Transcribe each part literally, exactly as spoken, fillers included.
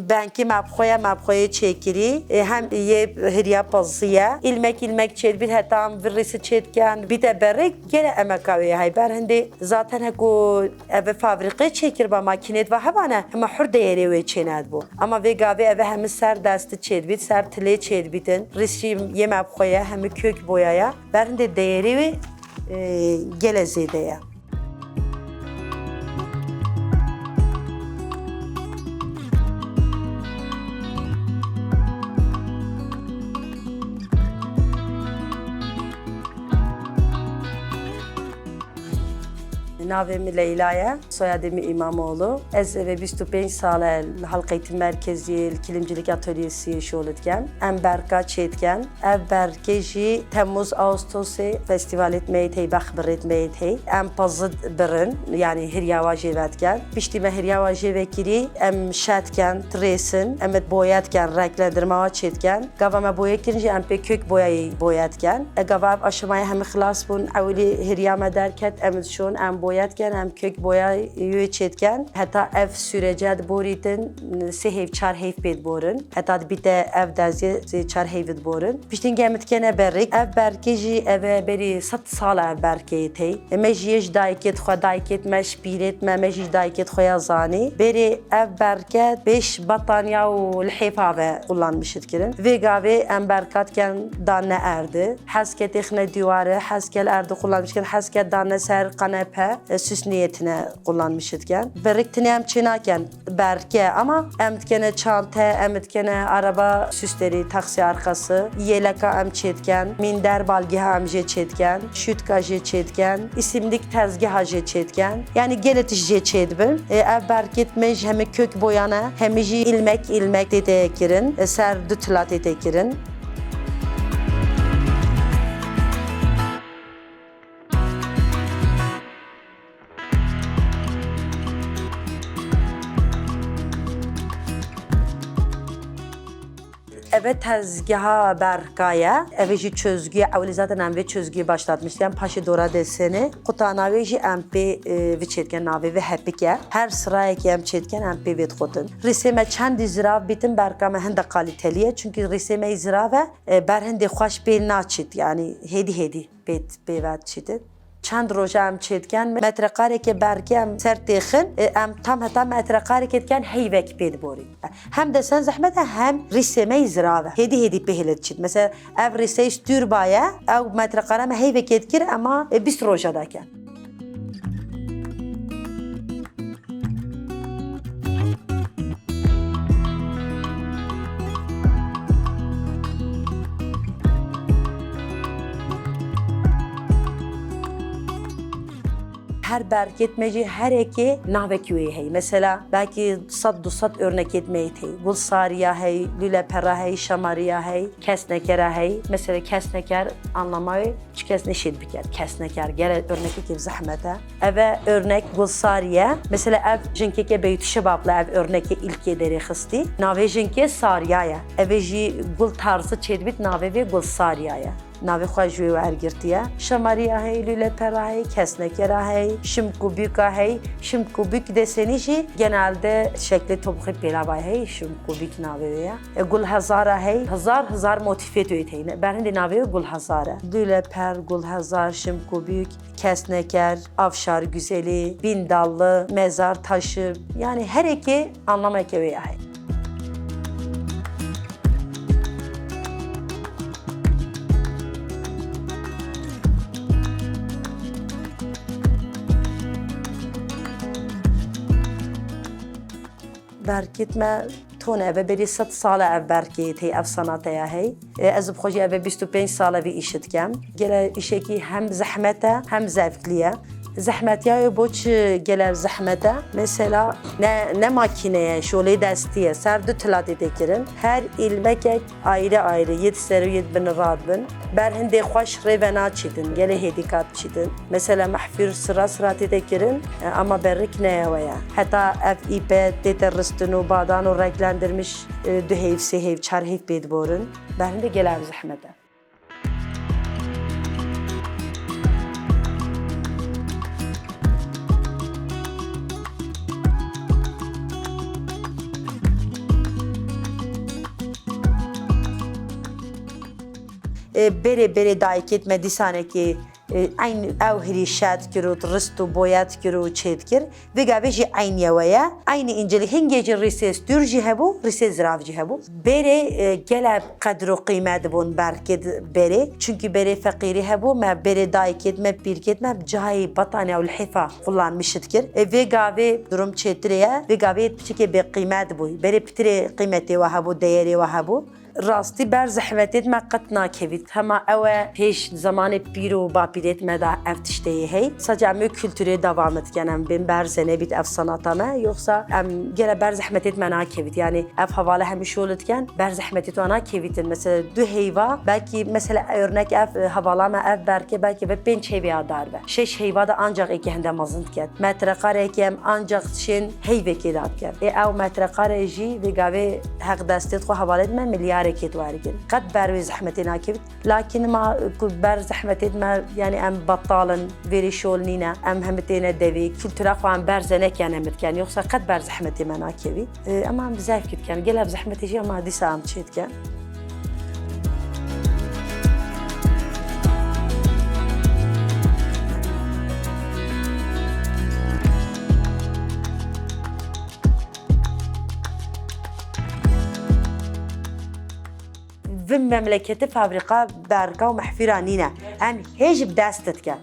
Bengkî me bi xwe ye, me bi xwe yê çêkirî. E, hem yê hiriya pezî ye. Îlmek îlmek çêdibît, heta em vî rîsî çêdiken, bîte berêk, gelek emeka wê ye hey. Ber hindê zaten heko eve fabrîqê çêkiriba, makînê diva hebane, hema hur deyerê wê çênedibû. Ama vê gavê eve hemî ser destî çêdibît, ser tilê çêdibîtin. Rîsî yê me bi xwe ye, hemî kök boya ye. Ber hindê deyerê wê, e, gelek zêde ye. Navê min Leyla ye, soyadê min Îmamoğlu. Ez eve bîst û pênc sal e li Halk Eğitim Merkeziyê li kilimcilik atölyesiyê şol dikem. Em berka çêdiken. Ev berkê jî Temmuz, Ağustosê festîvalêt me yê tey, bex birêt me yê tey. Em pezid birin, yanî hirya wa jê vediken. Piştî me hirya wa jê vekirî, em şediken, tirêsin, em ê boye diken, renklendirma wa çêdiken. Gava me boye kirin jî em pê kök boyayê boye diken. E, gava ev aşamayê hemî xilas bûn, ewilî hirya me derket, em dişon, em boye diken, em kök boyayê wê çêdiken. Heta ev sürece diborîtin, sê heyv, çar heyv pê diborin. Heta dibîte ev deziyê sê çar heyvî diborin. Piştî em dikene berîk. Ev berkê jî eve berî sed sal e ev berkê yê tey. E, me jî yê ji dayikêt xwe, dayikêt me, ji pîrêt me, me jî ji dayikêt xwe ya zanî. Berê ev berke pêş batanya û lihêfa ve kullanmiş dikirin. Vê gavê em berka diken danine erdî. Hez ke têxine dîwarê, hez ke li erdî kullanmiş dikin, hez ke danine ser kanepe, e, süs niyetine kullanmiş dikin. Berîk tinê em çê naken. Berke, ama em dikene çante, em dikene araba süsleri, taksi arkası, yeleka em çêdiken, minder balgiha em jê çêdiken, şutka jê çêdiken, isimlik tezgiha jê çêdiken. Yani gelek tişt jê çêdibin. E, ev berkêt me ji hemî kök boyane, hemî jî ilmek ilmek tê tê kirin, e, ser du tila tê tê kirin. Eve tezgeha berka ye. Eve jî çözgü ye. Ewilî zaten em vê çözgüyê başlatmiştik. Em paşê dora desenê. Qutana wê jî em pê, e, vê çêdiken, navê vê hepik e. Her sirayekê em çêdiken, em pê vê dixutin. Rîsê me çendî zirav bîtin, berka me hinde kalîtelî ye. Çunkî rîsê me yî zirav e, e, ber hindê xweş pê naçît. Yanî hêdî hêdî pê, pê ve çîtin. Çend roja em çêdiken, metrekareke berkê em ser têxin, e, em tam heta metrekareke diken heyvek pê diborî. Hem desen zehmet e, hem rîsê me yî zirav e. Hêdî hêdî pê hêle diçît. Mesela ev rîsey stûrba ye, ew metrekare me heyvekê dikir, ema, e, bîst roja daken. Her berkêt me jî herekê navekî wê hey. Mesela belkî sed du sed örnekêt me yê hey. Gulsariya hey, lülepera hey, şamariya hey, kesnekera hey. Mesela kesneker anlama wê çi kes neşêt biket. Kesneker gere örnekekê zehmet e. Eve örnek gulsariye. Mesela ev jinkeke Beytüşebablı ev örnekê ilkê derêxistî. Navê jinkê Sariya ye. Eve jî gul tarzı çêdibit, navê vê gulsariya ye. Navê xwe ji wê wergirtiye. Şamariya hey, lülepera hey, kesnekera hey, şimkubika hey. Şimkubik desenî jî genelde şeklê tobuxê pêlava hey, şimkubik navê wê ye. E, gulhezara hey, hezar hezar motîfê tu yê teyne. Berhindê navê wê gulhezar e. Lüleper, gulhezar, şimkubik, kesneker, avşar güzeli, bindallı, mezar taşı, yani hereke anlameke wê ya hey. Berkêt me tone, eve berî sed sal e ev berkê tey, ev sanate ya hey. E, ez bi xwe jî eve bîst û pênc sal e vî îşi dikem. Gele îşekî hem zehmet e, hem zevklî ye. Zehmetiya wê bo çi gele zehmet e? Mesela ne, ne makîne ye, şolê destî ye, ser du tila tê tê kirin. Her îlmekek ayrı ayrı, yê di ser û yê di bin radibin. Ber hindê xweş rê ve naçîtin, gelê hêdîka diçîtin. Mesela mehfûr sira sira tê tê kirin, e, ama berrik ne ew e. Heta ev îpe tê te ristin û badan û renklendirmiş, e, du heyv, sê heyv, çar heyv pê diborin. Ber hindê gelê ev zehmet e. E, berê berê dayikêt me dîsanekê, e, eyn ew hirî şe dikir û rist û boye dikir û çê dikir. Vê gavê jî eynî ewe ye. Eynî încelî hingê jî rîsê stûr jî hebû, rîsê zirav jî hebû. Berê, e, gele qedr û qîmet bûn berkê di-, berê. Çunkî berê feqîrî hebû, me berê dayikêt me, pîrkêt me cayê betanî ew lihêfa kullanmiş dikir. E, vê gavê durum çêtirê ye. Vê gavê piçikê bêqîmet bûyî. Berê pitirê qîmetê we hebû, değerê we hebû. Rastî ber zehmetêt me qet nakevît. Hema ew e hêj zemanê pîr û bapîrêt me de ev tiştê yê hey. Sadece em ê kulturê devam dikin, em bên berze nebît ev sanata me. Yoksa em gele ber zehmetêt me nakevît. Yani ev hevala hemî şol dikin, ber zehmetêt wan nakevîtin. Mesela du heyva, belkî mesela örnek ev, e, hevala me ev berke belkî ve pênc heyvê ya dar be. Şeş heyva de ancak êkê hende mezin diket. Metreqareyekê em ancak şên heyvekê dadiket. Ê ew metreqare jî vê gavê heq destêt xwe hevalêt me milyarekêt wergin. Qet ber wê zehmetê nakevît. Lakin ma ku ber zehmetêt me, yani em betal in, vêrê şol nîne. Em hemi têne devê, kultura xwe em berze neken em diken. Yoksa qet ber zehmetê me nakevît. E, ema em bi zevkê diken. Gel ev zehmetê jî ema dîsa em çê diken. Vim memleketi fabrika berka û mehfîra nîne. Em hê jî bi dest dikin.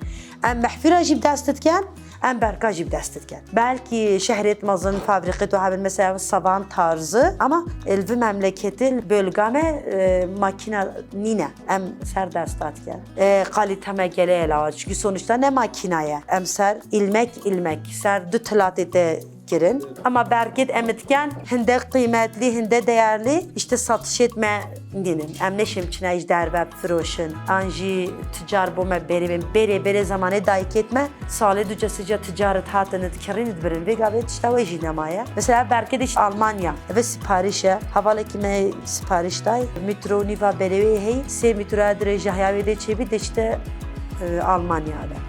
Em mehfîra jî bi dest dikin, em berka jî bi dest dikin. Belkî şehrêt mezin fabrîqêt wiha bin, mesela Savan tarzı, ama li vî memleketî, li bölga me, e, makîna nîne. Em ser desta dikin. E, kalîte me gelê ye lawa, çünkü sonuçta ne makîna ye. Em ser ilmek ilmek, ser du tilatê te kirin. Ama berkêt em diken hinde qîmetlî, hinde değerli, işte satişêt me nînin. Em neşên çine ji derve bifiroşin. An jî ticar bo me berê bên. Berê, berê zemanê dayikêt me, salê du cesica ticaret hatin, dikirîn dibirin. Vê gavê tişta wê jî nemaye. Mesela berkêt işte Almanya. Eve sipariş e. Hevalekî me sipariş day. Metro nîva berê wê hey. Sê metroya dirêjahiya wê dê çêbî, dê işte, e, Almanya de.